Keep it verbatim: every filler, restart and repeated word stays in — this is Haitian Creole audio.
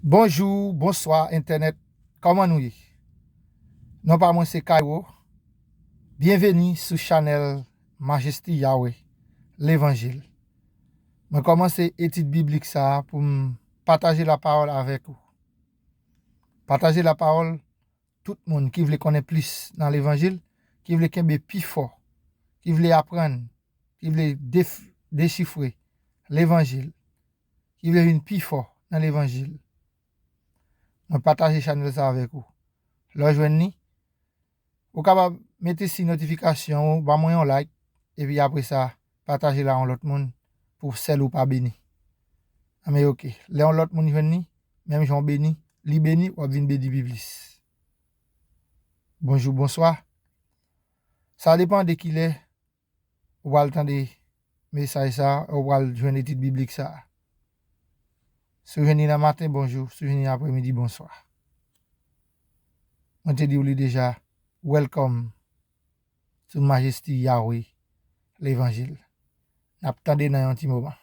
Bonjou, bonswa entènèt, kòman nou ye? Non pa mwen se Kaywo. Byenveni sou chanèl Majesti Yahweh Levanjil. Mwen kòmanse etid biblik sa a pou m pataje lapawòl avèk ou. Pataje lapawòl, tout moun ki vle konnen plis nan levanjil, ki vle kenbe pi fò, ki vle aprann, ki vle def- dechifre levanjil, ki vle vin pi fò nan levanjil. Mwen pataje chanèl sa avèk ou. Lè w jwenn li, ou kapab mete siy notifikasyon ou, ban mwen yon like, epi apre sa, pataje l a yon lòt moun pou sèl ou pa beni. Anben oke, lè yon lòt moun jwenn li, menm jan w beni, li beni, w ap vin beni pi plis. Bonjou, bonswa. Sa depann de kilè ou pral tande mesaj sa a, ou pral jwenn etid biblik sa a. Si w jwenn li nan maten, bonjou. Si w jwenn li aprèmidi, bonswa. Mwen te di w li deja, welcome to Majesti Yahweh Levanjil. N ap tande nan yon ti moman.